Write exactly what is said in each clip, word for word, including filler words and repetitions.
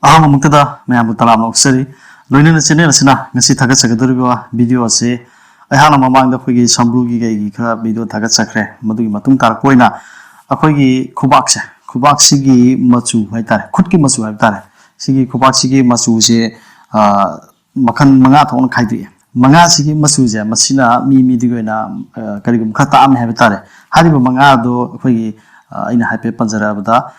ꯑꯍꯥꯟꯕꯃꯛꯇꯗ ꯃꯌꯥꯝꯕꯨ ꯇꯔꯥꯝꯅ ꯑꯣꯛꯆꯔꯤ꯫ ꯂꯣꯏꯅꯅ channel ꯑꯁꯤꯅ ꯉꯁꯤ ꯊꯥꯒꯠꯆꯒꯗꯧꯔꯤꯕ video ꯑꯁꯤ ꯑꯩꯍꯥꯛꯅ ꯃꯃꯥꯡꯗ ꯑꯩꯈꯣꯏꯒꯤ ꯁꯝꯕ꯭ꯔꯨꯒꯤ ꯀꯩꯒꯤ ꯈꯔ video ꯊꯥꯒꯠꯆꯈ꯭ꯔꯦ꯫ ꯃꯗꯨꯒꯤ ꯃꯇꯨꯡ ꯇꯥꯔꯛꯄ ꯑꯣꯏꯅ ꯑꯩꯈꯣꯏꯒꯤ ꯈꯨꯕꯥꯛꯁꯦ, ꯈꯨꯕꯥꯛꯁꯤꯒꯤ ꯃꯆꯨ ꯍꯥꯏꯇꯥꯔꯦ, ꯈꯨꯠꯀꯤ ꯃꯆꯨ ꯍꯥꯏꯕ ꯇꯥꯔꯦ, ꯁꯤꯒꯤ ꯈꯨꯕꯥꯛꯁꯤꯒꯤ ꯃꯆꯨꯁꯦ, ꯑ, ꯃꯈꯜ ꯃꯉꯥ ꯊꯣꯛꯅ ꯈꯥꯏꯗꯣꯛꯑꯦ꯫ ꯃꯉꯥꯁꯤꯒꯤ ꯃꯆꯨꯁꯦ, ꯃꯁꯤꯅ ꯃꯤ ꯃꯤꯗꯨꯒꯤ ꯑꯣꯏꯅ, ꯑ, ꯀꯔꯤꯒꯨꯝꯕ ꯈꯔ ꯇꯥꯛꯑꯝꯃꯦ ꯍꯥꯏꯕ ꯇꯥꯔꯦ꯫ ꯍꯥꯏꯔꯤꯕ ꯃꯉꯥꯗꯣ ꯑꯩꯈꯣꯏꯒꯤ, ꯑ, ꯑꯩꯅ ꯍꯥꯏꯐꯦꯠ ꯄꯟꯖꯔꯛꯑꯕꯗ,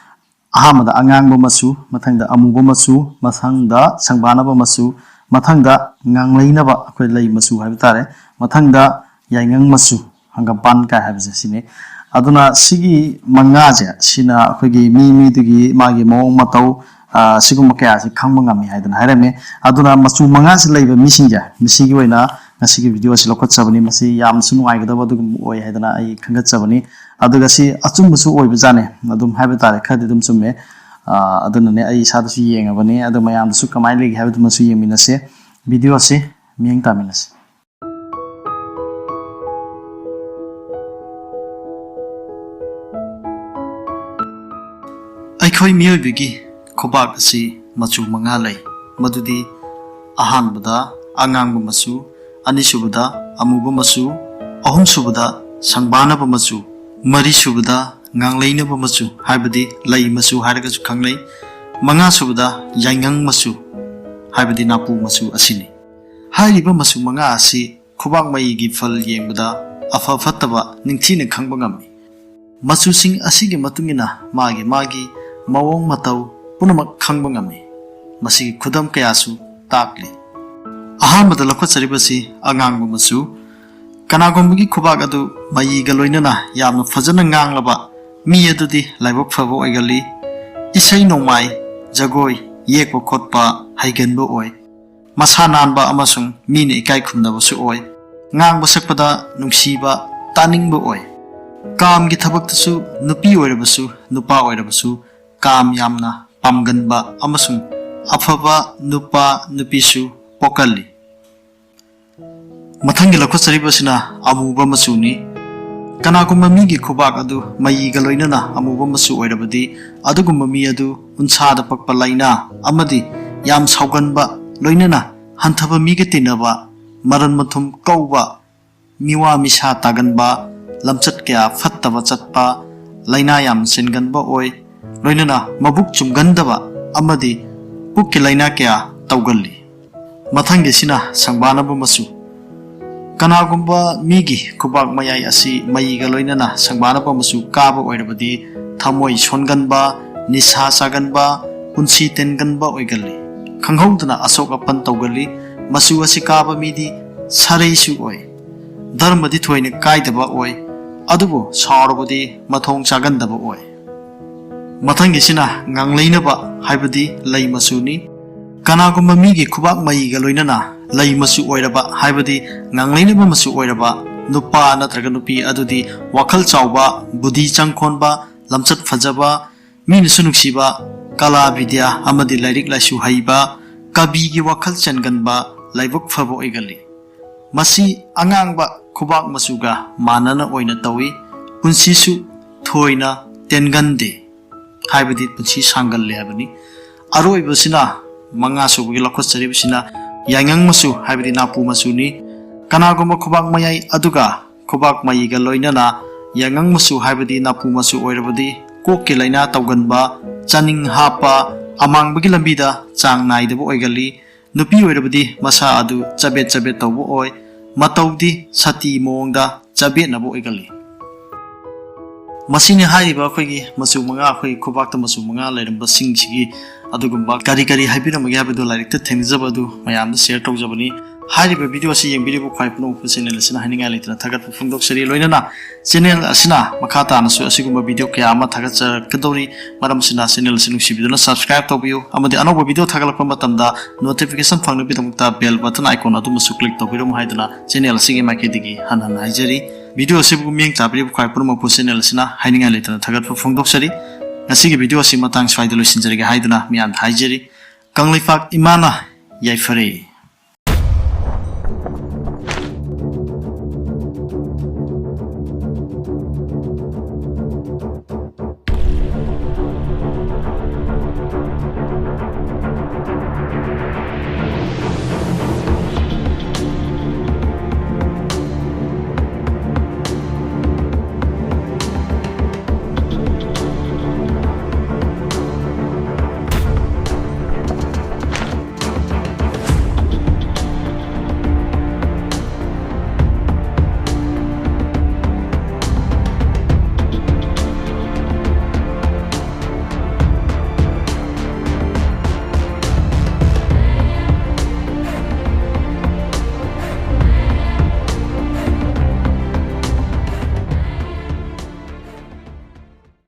ꯑꯍꯥꯟꯕꯗ ꯑꯉꯥꯡꯕ ꯃꯆꯨ, ꯃꯊꯪꯗ ꯑꯃꯨꯕ ꯃꯆꯨ, ꯃꯊꯪꯗ ꯁꯪꯕꯥꯅꯕ ꯃꯆꯨ, ꯃꯊꯪꯗ ꯉꯥꯡꯂꯩꯅꯕ, ꯑꯩꯈꯣꯏ ꯂꯩ ꯃꯆꯨ ꯍꯥꯏꯕ ꯇꯥꯔꯦ, ꯃꯊꯪꯗ ꯌꯥꯏꯉꯪ ꯃꯆꯨ, ꯍꯪꯒꯥꯝꯄꯥꯟ ꯀꯥꯏ ꯍꯥꯏꯕꯁꯦ ꯁꯤꯅꯤ꯫ ꯑꯗꯨꯅ ꯁꯤꯒꯤ ꯃꯉꯥꯁꯦ, ꯁꯤꯅ ꯑꯩꯈꯣꯏꯒꯤ ꯃꯤ ꯃꯤꯗꯨꯒꯤ ꯃꯥꯒꯤ ꯃꯑꯣꯡ ꯃꯇꯧ, ꯑ, ꯁꯤꯒꯨꯝꯕ ꯀꯌꯥꯁꯤ ꯈꯪꯕ ꯉꯝꯃꯤ ꯍꯥꯏꯗꯅ ꯍꯥꯏꯔꯝꯃꯤ꯫ ꯑꯗꯨꯅ ꯃꯆꯨ ꯃꯉꯥꯁꯤ ꯂꯩꯕ ꯃꯤꯁꯤꯡꯁꯦ, ꯃꯁꯤꯒꯤ ꯑꯣꯏꯅ ꯉꯁꯤꯒꯤ video ꯑꯁꯤ ꯂꯧꯈꯠꯆꯕꯅꯤ꯫ ꯃꯁꯤ ꯌꯥꯝꯅꯁꯨ ꯅꯨꯡꯉꯥꯏꯒꯗꯕ ꯑꯗꯨꯒꯨꯝꯕ ꯑꯣꯏ ꯍꯥꯏꯗꯅ ꯑꯩ ꯈꯟꯒꯠꯆꯕꯅꯤ꯫ ꯑꯗꯨꯒ ꯁꯤ ꯑꯆꯨꯝꯕꯁꯨ ꯑꯣꯏꯕꯖꯥꯠꯅꯤ, ꯑꯗꯨꯝ ꯍꯥꯏꯕ ꯇꯥꯔꯦ, ꯈꯔꯗꯤ ꯑꯗꯨꯝ ꯆꯨꯝꯃꯦ꯫ ꯑ, ꯑꯗꯨꯅꯅꯦ, ꯑꯩ ꯏꯁꯥꯗꯁꯨ ꯌꯦꯡꯉꯕꯅꯤ, ꯑꯗꯣ ꯃꯌꯥꯝꯗꯁꯨ ꯀꯃꯥꯏꯅ ꯂꯩꯒꯦ ꯍꯥꯏꯕꯗꯨꯃꯁꯨ ꯌꯦꯡꯃꯤꯟꯅꯁꯦ꯫ Video ꯑꯁꯤ ꯃꯤꯠꯌꯦꯡ ꯇꯥꯃꯤꯟꯅꯁꯤ꯫ ꯑꯩꯈꯣꯏ ꯃꯤꯑꯣꯏꯕꯒꯤ ꯈꯨꯕꯥꯛ ꯑꯁꯤ ꯃꯆꯨ ꯃꯉꯥ ꯂꯩ, ꯃꯗꯨꯗꯤ ꯑꯍꯥꯟꯕꯗ ꯑꯉꯥꯡꯕ ꯃꯆꯨ, ꯑꯅꯤꯁꯨꯕꯗ ꯑꯃꯨꯕ ꯃꯆꯨ, ꯑꯍꯨꯝꯁꯨꯕꯗ ꯁꯪꯕꯥꯅꯕ ꯃꯆꯨ, ꯃꯔꯤꯁꯨꯕꯗ ꯉꯥꯡꯂꯩꯅꯕ ꯃꯆꯨ, ꯍꯥꯏꯕꯗꯤ ꯂꯩ ꯃꯆꯨ ꯍꯥꯏꯔꯒꯁꯨ ꯈꯪꯅꯩ, ꯃꯉꯥꯁꯨꯕꯗ ꯌꯥꯏꯉꯪ ꯃꯆꯨ, ꯍꯥꯏꯕꯗꯤ ꯅꯥꯄꯨ ꯃꯆꯨ ꯑꯁꯤꯅꯤ꯫ ꯍꯥꯏꯔꯤꯕ ꯃꯆꯨ ꯃꯉꯥ ꯑꯁꯤ ꯈꯨꯕꯥꯛ ꯃꯌꯤꯒꯤ ꯐꯜ ꯌꯦꯡꯕꯗ ꯑꯐ ꯐꯠꯇꯕ ꯅꯤꯡꯊꯤꯅ ꯈꯪꯕ ꯉꯝꯃꯤ꯫ ꯃꯆꯨꯁꯤꯡ ꯑꯁꯤꯒꯤ ꯃꯇꯨꯡ ꯏꯟꯅ ꯃꯥꯒꯤ ꯃꯥꯒꯤ ꯃꯑꯣꯡ ꯃꯇꯧ ꯄꯨꯝꯅꯃꯛ ꯈꯪꯕ ꯉꯝꯃꯤ꯫ ꯃꯁꯤꯒꯤ ꯈꯨꯗꯝ ꯀꯌꯥꯁꯨ ꯇꯥꯛꯂꯤ꯫ ꯑꯍꯥꯟꯕꯗ ꯂꯧꯈꯠꯆꯔꯤꯕꯁꯤ ꯑꯉꯥꯡꯕ ꯃꯆꯨ꯫ ꯀꯅꯥꯒꯨꯝꯕꯒꯤ ꯈꯨꯕꯥꯛ ꯑꯗꯨ ꯃꯌꯤꯒ ꯂꯣꯏꯅꯅ ꯌꯥꯝꯅ ꯐꯖꯅ ꯉꯥꯡꯂꯕ ꯃꯤ ꯑꯗꯨꯗꯤ ꯂꯥꯏꯕꯛ ꯐꯕ ꯑꯣꯏꯒꯜꯂꯤ꯫ ꯏꯁꯩ ꯅꯣꯡꯃꯥꯏ, ꯖꯒꯣꯏ, ꯌꯦꯛꯄ ꯈꯣꯠꯄ ꯍꯩꯒꯟꯕ ꯑꯣꯏ꯫ ꯃꯁꯥ ꯅꯥꯟꯕ ꯑꯃꯁꯨꯡ ꯃꯤꯅ ꯏꯀꯥꯏ ꯈꯨꯝꯅꯕꯁꯨ ꯑꯣꯏ꯫ ꯉꯥꯡꯕ ꯁꯛꯄꯗ ꯅꯨꯡꯁꯤꯕ, ꯇꯥꯅꯤꯡꯕ ꯑꯣꯏ꯫ ꯀꯥꯝꯒꯤ ꯊꯕꯛꯇꯁꯨ ꯅꯨꯄꯤ ꯑꯣꯏꯔꯕꯁꯨ ꯅꯨꯄꯥ ꯑꯣꯏꯔꯕꯁꯨ ꯀꯥꯝ ꯌꯥꯝꯅ ꯄꯥꯝꯒꯟꯕ ꯑꯃꯁꯨꯡ ꯑꯐꯕ ꯅꯨꯄꯥ ꯅꯨꯄꯤꯁꯨ ꯄꯣꯛꯀꯜꯂꯤ꯫ ꯃꯊꯪꯒꯤ ꯂꯧꯈꯠꯆꯔꯤꯕꯁꯤꯅ ꯑꯃꯨꯕ ꯃꯆꯨꯅꯤ꯫ ꯀꯅꯥꯒꯨꯝꯕ ꯃꯤꯒꯤ ꯈꯨꯕꯥꯛ ꯑꯗꯨ ꯃꯌꯤꯒ ꯂꯣꯏꯅꯅ ꯑꯃꯨꯕ ꯃꯆꯨ ꯑꯣꯏꯔꯕꯗꯤ, ꯑꯗꯨꯒꯨꯝꯕ ꯃꯤ ꯑꯗꯨ ꯎꯟꯁꯥꯗ ꯄꯛꯄ ꯂꯥꯏꯅꯥ ꯑꯃꯗꯤ ꯌꯥꯝ ꯁꯥꯎꯒꯟꯕ, ꯂꯣꯏꯅꯅ ꯍꯟꯊꯕ ꯃꯤꯒ ꯇꯤꯟꯅꯕ, ꯃꯔꯟ ꯃꯊꯨꯝ ꯀꯧꯕ, ꯃꯤꯋꯥ ꯃꯤꯁꯥ ꯇꯥꯒꯟꯕ, ꯂꯝꯆꯠ ꯀꯌꯥ ꯐꯠꯇꯕ ꯆꯠꯄ, ꯂꯥꯏꯅꯥ ꯌꯥꯝ ꯆꯦꯟꯒꯟꯕ ꯑꯣꯏ꯫ ꯂꯣꯏꯅꯅ ꯃꯕꯨꯛ ꯆꯨꯝꯒꯟꯗꯕ ꯑꯃꯗꯤ ꯄꯨꯛꯀꯤ ꯂꯥꯏꯅꯥ ꯀꯌꯥ ꯇꯧꯒꯜꯂꯤ꯫ ꯃꯊꯪꯒꯤꯁꯤꯅ ꯁꯪꯕꯥꯅꯕ ꯃꯆꯨ꯫ ꯀꯅꯥꯒꯨꯝꯕ ꯃꯤꯒꯤ ꯈꯨꯕꯥꯛ ꯃꯌꯥꯏ ꯑꯁꯤ ꯃꯩꯒ ꯂꯣꯏꯅꯅ ꯁꯪꯕꯥꯅꯕ ꯃꯆꯨ ꯀꯥꯕ ꯑꯣꯏꯔꯕꯗꯤ ꯊꯃꯣꯏ ꯁꯣꯟꯒꯟꯕ, ꯅꯤꯁꯥ ꯆꯥꯒꯟꯕ, ꯄꯨꯟꯁꯤ ꯇꯦꯟꯒꯟꯕ ꯑꯣꯏꯒꯜꯂꯤ꯫ ꯈꯪꯍꯧꯗꯅ ꯑꯁꯣꯛ ꯑꯄꯟ ꯇꯧꯒꯜꯂꯤ꯫ ꯃꯆꯨ ꯑꯁꯤ ꯀꯥꯕ ꯃꯤꯗꯤ ꯁꯥꯔꯩꯁꯨ ꯑꯣꯏ꯫ ꯙꯔꯃꯗꯤ ꯊꯣꯏꯅ ꯀꯥꯏꯗꯕ ꯑꯣꯏ, ꯑꯗꯨꯕꯨ ꯁꯥꯎꯔꯕꯗꯤ ꯃꯊꯣꯡ ꯆꯥꯒꯟꯗꯕ ꯑꯣꯏ꯫ ꯃꯊꯪꯒꯤꯁꯤꯅ ꯉꯥꯡꯂꯩꯅꯕ ꯍꯥꯏꯕꯗꯤ ꯂꯩ ꯃꯆꯨꯅꯤ꯫ ꯀꯅꯥꯒꯨꯝꯕ ꯃꯤꯒꯤ ꯈꯨꯕꯥꯛ ꯃꯩꯒ ꯂꯣꯏꯅꯅ ꯂꯩ ꯃꯆꯨ ꯑꯣꯏꯔꯕ ꯍꯥꯏꯕꯗꯤ ꯉꯥꯡꯂꯩꯅꯕ ꯃꯆꯨ ꯑꯣꯏꯔꯕ ꯅꯨꯄꯥ ꯅꯠꯇ꯭ꯔꯒ ꯅꯨꯄꯤ ꯑꯗꯨꯗꯤ ꯋꯥꯈꯜ ꯆꯥꯎꯕ, ꯕꯨꯙꯤ ꯆꯪꯈꯣꯟꯕ, ꯂꯝꯆꯠ ꯐꯖꯕ, ꯃꯤꯅꯁꯨ ꯅꯨꯡꯁꯤꯕ, ꯀꯂꯥ ꯕꯤꯗ꯭ꯌꯥ ꯑꯃꯗꯤ ꯂꯥꯏꯔꯤꯛ ꯂꯥꯏꯁꯨ ꯍꯩꯕ, ꯀꯕꯤꯒꯤ ꯋꯥꯈꯜ ꯆꯦꯟꯒꯟꯕ, ꯂꯥꯏꯕꯛ ꯐꯕ ꯑꯣꯏꯒꯜꯂꯤ꯫ ꯃꯁꯤ ꯑꯉꯥꯡꯕ ꯈꯨꯕꯥꯛ ꯃꯆꯨꯒ ꯃꯥꯟꯅꯅ ꯑꯣꯏꯅ ꯇꯧꯏ꯫ ꯄꯨꯟꯁꯤꯁꯨ ꯊꯣꯏꯅ ꯇꯦꯟꯒꯟꯗꯦ, ꯍꯥꯏꯕꯗꯤ ꯄꯨꯟꯁꯤ ꯁꯥꯡꯒꯜꯂꯦ ꯍꯥꯏꯕꯅꯤ꯫ ꯑꯔꯣꯏꯕꯁꯤꯅ, ꯃꯉꯥ ꯁꯨꯕꯒꯤ ꯂꯧꯈꯠꯆꯔꯤꯕꯁꯤꯅ ꯌꯥꯏꯉꯪ ꯃꯆꯨ ꯍꯥꯏꯕꯗꯤ ꯅꯥꯄꯨ ꯃꯆꯨꯅꯤ꯫ ꯀꯅꯥꯒꯨꯝꯕ ꯈꯨꯕꯥꯛ ꯃꯌꯥꯏ ꯑꯗꯨꯒ ꯈꯨꯕꯥꯛ ꯃꯌꯤꯒ ꯂꯣꯏꯅꯅ ꯌꯥꯏꯉꯪ ꯃꯆꯨ ꯍꯥꯏꯕꯗꯤ ꯅꯥꯄꯨ ꯃꯆꯨ ꯑꯣꯏꯔꯕꯗꯤ ꯀꯣꯛꯀꯤ ꯂꯥꯏꯅꯥ ꯇꯧꯒꯟꯕ, ꯆꯥꯅꯤꯡ ꯍꯥꯞꯄ, ꯑꯃꯥꯡꯕꯒꯤ ꯂꯝꯕꯤꯗ ꯆꯥꯡ ꯅꯥꯏꯗꯕ ꯑꯣꯏꯒꯜꯂꯤ꯫ ꯅꯨꯄꯤ ꯑꯣꯏꯔꯕꯗꯤ ꯃꯁꯥ ꯑꯗꯨ ꯆꯕꯦꯠ ꯆꯕꯦꯠ ꯇꯧꯕ ꯑꯣꯏ꯫ ꯃꯇꯧꯗꯤ ꯁꯇꯤ ꯃꯑꯣꯡꯗ ꯆꯕꯦꯠꯅꯕ ꯑꯣꯏꯒꯜꯂꯤ꯫ ꯃꯁꯤꯅꯤ ꯍꯥꯏꯔꯤꯕ ꯑꯩꯈꯣꯏꯒꯤ ꯃꯆꯨ ꯃꯉꯥ, ꯑꯩꯈꯣꯏꯒꯤ ꯈꯨꯕꯥꯛꯇ ꯃꯆꯨ ꯃꯉꯥ ꯂꯩꯔꯝꯕꯁꯤꯡꯁꯤꯒꯤ ꯑꯗꯨꯒꯨꯝꯕ ꯀꯔꯤ ꯀꯔꯤ ꯍꯥꯏꯕꯤꯔꯝꯃꯒꯦ ꯍꯥꯏꯕꯗꯨ ꯂꯥꯏꯔꯤꯛꯇ ꯊꯦꯡꯅꯖꯕ ꯑꯗꯨ ꯃꯌꯥꯝꯗ share ꯇꯧꯖꯕꯅꯤ꯫ ꯍꯥꯏꯔꯤꯕ video ꯑꯁꯤ ꯌꯦꯡꯕꯤꯔꯤꯕ ꯈ꯭ꯋꯥꯏ ꯄꯨꯝꯅꯃꯛꯄꯨ channel ꯑꯁꯤꯅ ꯍꯥꯏꯅꯤꯡꯉꯥꯏ ꯂꯩꯇꯅ ꯊꯥꯒꯠꯄ ꯐꯣꯡꯗꯣꯛꯆꯔꯤ꯫ ꯂꯣꯏꯅꯅ channel ꯑꯁꯤꯅ ꯃꯈꯥ ꯇꯥꯅꯁꯨ ꯑꯁꯤꯒꯨꯝꯕ video ꯀꯌꯥ ꯑꯃ ꯊꯥꯒꯠꯆꯔꯛꯀꯗꯧꯔꯤ꯫ ꯃꯔꯝ ꯑꯁꯤꯅ channel ꯑꯁꯤ ꯅꯨꯡꯁꯤꯕꯤꯗꯨꯅ subscribe ꯇꯧꯕꯤꯌꯨ ꯑꯃꯗꯤ ꯑꯅꯧꯕ video ꯊꯥꯒꯠꯂꯛꯄ ꯃꯇꯝꯗ notification ꯐꯪꯅꯕꯒꯤꯗꯃꯛꯇ bell button icon ꯑꯗꯨꯃꯁꯨ click ꯇꯧꯕꯤꯔꯝꯃꯨ ꯍꯥꯏꯗꯨꯅ channel ꯑꯁꯤꯒꯤ ꯃꯥꯏꯀꯩꯗꯒꯤ ꯍꯟꯅ ꯍꯟꯅ ꯍꯥꯏꯖꯔꯤ꯫ Video ꯑꯁꯤꯕꯨ ꯃꯤꯠꯌꯦꯡ ꯇꯥꯕꯤꯔꯤꯕ ꯈ꯭ꯋꯥꯏ ꯄꯨꯝꯅꯃꯛꯄꯨ channel ꯑꯁꯤꯅ ꯍꯥꯏꯅꯤꯡꯉꯥꯏ ꯂꯩꯇꯅ ꯊꯥꯒꯠꯄ ꯐꯣꯡꯗꯣꯛꯆꯔꯤ꯫ ꯉꯁꯤꯒꯤ video ꯑꯁꯤ ꯃꯇꯥꯡ ꯁ꯭ꯋꯥꯏꯗ ꯂꯣꯏꯁꯤꯟꯖꯔꯒꯦ ꯍꯥꯏꯗꯨꯅ ꯃꯤꯌꯥꯝꯗ ꯍꯥꯏꯖꯔꯤ꯫ ꯀꯪꯂꯩꯄꯥꯛ ꯏꯃꯥꯅ ꯌꯥꯏꯐꯔꯦ꯫